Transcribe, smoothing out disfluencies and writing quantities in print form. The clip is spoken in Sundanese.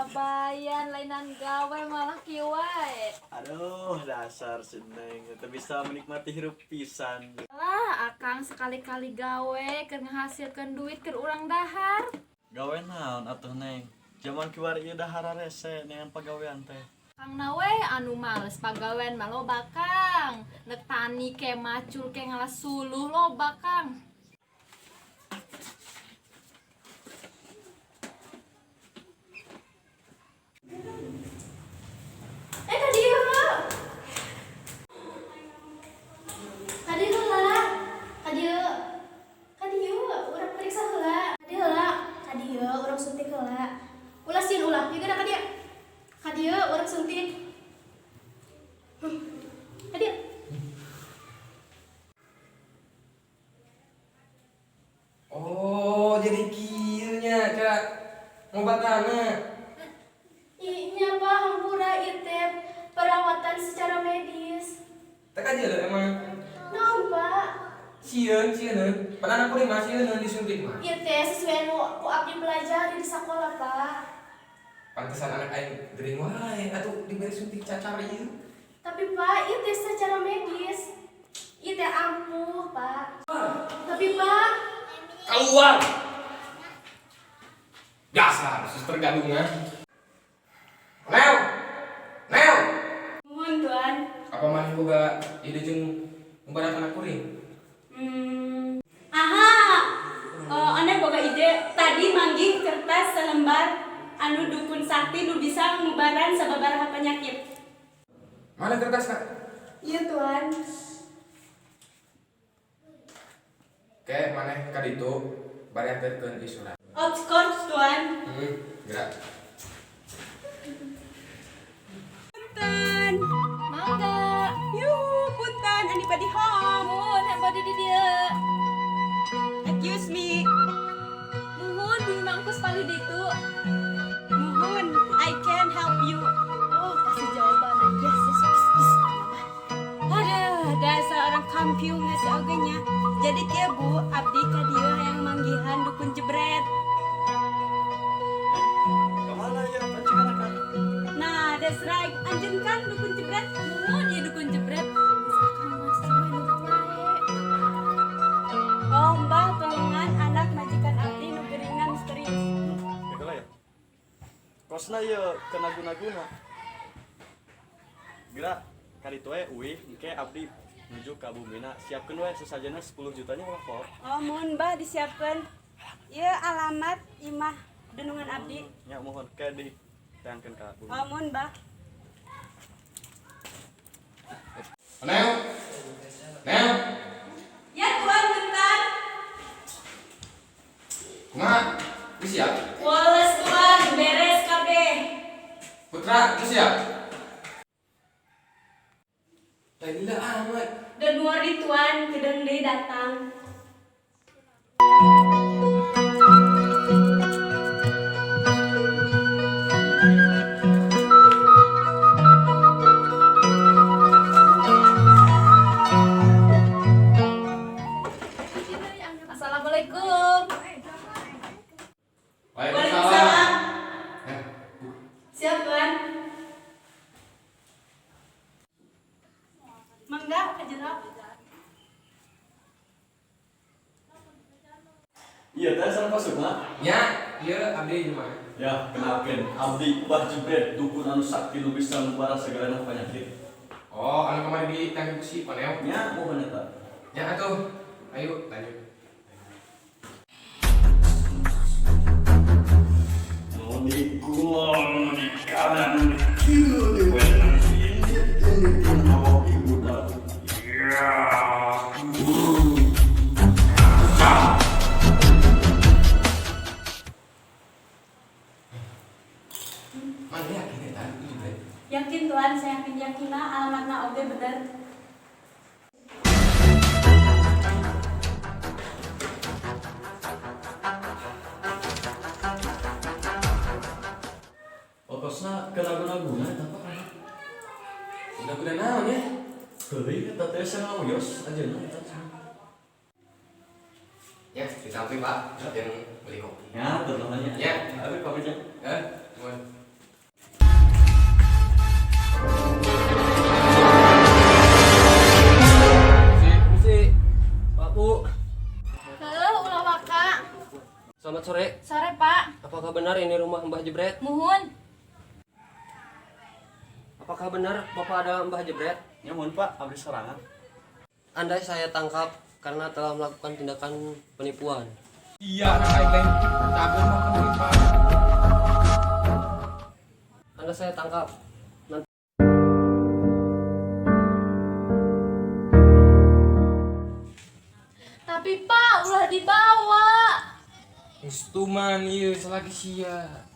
Kabayan lainan gawe malah kieu wae. Aduh, dasar si Neng teu bisa menikmati hirup pisan. Lah, akang sekali-kali gawe keur ngahasilkeun duit keur urang dahar. Gawe naon atuh, Neng? Zaman kiwari ieu dahar rese neangan pagawean teh. Kang nawe anu males pagawean mah loba, Kang. Nek tani ke macul ke ngalas suluh loba, Kang. Eh, tadi heula. Kadi heula. Kadi kadi urang periksa heula. Kadi heula. Kadi urang suntik heula. Ulah sieun ulah. Ieu geura kadi. Kadi urang suntik. Kadi. Oh, jadi kieu nya cara ngobatana. Nya Pak, hampura, ieu teh perawatan secara medis. Tek aja lho emang. Naon, Pak? Sieun, sieun. Padahal aku mah sieun disuntik mah. Ieu teh sesuai anu ku abdi pelajari di sekolah, Pak. Pantesan anak aing gering wae atuh diberi suntik cacar ieu. Tapi Pak, ieu teh secara medis. Ieu teh ampuh, Pak. Tapi Pak, Keluar. Dasar suster gadungan. Neo. Neo. Nuhun, Tuan. Apa maneh boga ide jeung ngubaran anak kuring? Aha. Oh, ane boga ide. Tadi manggih kertas selembar anu dukun sakti nu bisa ngubaran sababaraha penyakit. Mana kertas, Kak? Iya, Tuan. Oke, maneh ka ditu bari anterkeun ieu surat. Of course, Tuan. Gerak. Punten. Mangga. Yuhu, punten. Anybody home? Muhun, bade di dieu. Excuse me. Muhun, bumi mangkus palih ditu. Muhun, I can help you. Oh, kasih jawaban. Yes, yes, bis, bis. Aduh, dasar orang kampung ngasih oge nya. Jadi kieu, Bu, abdi ka dieu hayang manggihan dukun jebret. Kemana ya pancingan akang? Nah, that's right. Anjeun kan dukun jebret? Muhun, ieu dukun jebret. Geus akang mah sesuai nurut wae. Oh, Mbah, tolongan anak majikan abdi nu geuringna misterius. Ya ya. Kosna ieu kena guna-guna. Gerak kali we uih engke abdi menuju ka bumina, siapkeun we sesajana 10 jutanya lah kok. Oh, mohon Mbah disiapkan. Ieu alamat imah dunungan abdi. Nya mohon ke di teangkeun ka bumi. Oh, mohon Mbah. Neo. Neo. Ya, Tuan, bentar. Kumaha? Geus siap? Woles, Tuan, beres kabeh. Putra, geus siap? Lila amat. Don't worry, Tuan, kedeung deui datang. Assalamualaikum. Waalaikumsalam. Eh, Siap, Tuan. Mangga ka jero. Iya teh sareng Pak Sukma. Nya, ieu abdi mah. Ya, kenalkeun abdi Mbah Jebret, dukun anu sakti nu bisa ngubaran segala penyakit. Oh, anu kamari di tangki besi Pak Neo. Nya mohon eta. Nya atuh. Ayo lanjut. Mau di kulon, di kanan, di kiri, di wetan, di ini, di awak ibu dah. Ya. Mana yakin eta itu juga? Yakin, Tuan, saya yakin yakina alamatna oge bener. Pokoknya kena guna-guna eta Pak. Udah-udah naon ya? Teuing eta teh saya ngawiyos aja eta. Ya, ditampi Pak, yang beli kopi. Ya, tentunya. Ya. Abi pamit ya. Eh, mohon. Apakah benar ini rumah Mbah Jebret? Muhun. Apakah benar Bapak ada Mbah Jebret? Ya mohon Pak, abdi sorangan. Anda saya tangkap karena telah melakukan tindakan penipuan. Iya, anak aing lain cager mah Pak. Anda saya tangkap. Nanti Tapi Pak, ulah dibawa. Geus tuman ieu selagi sia.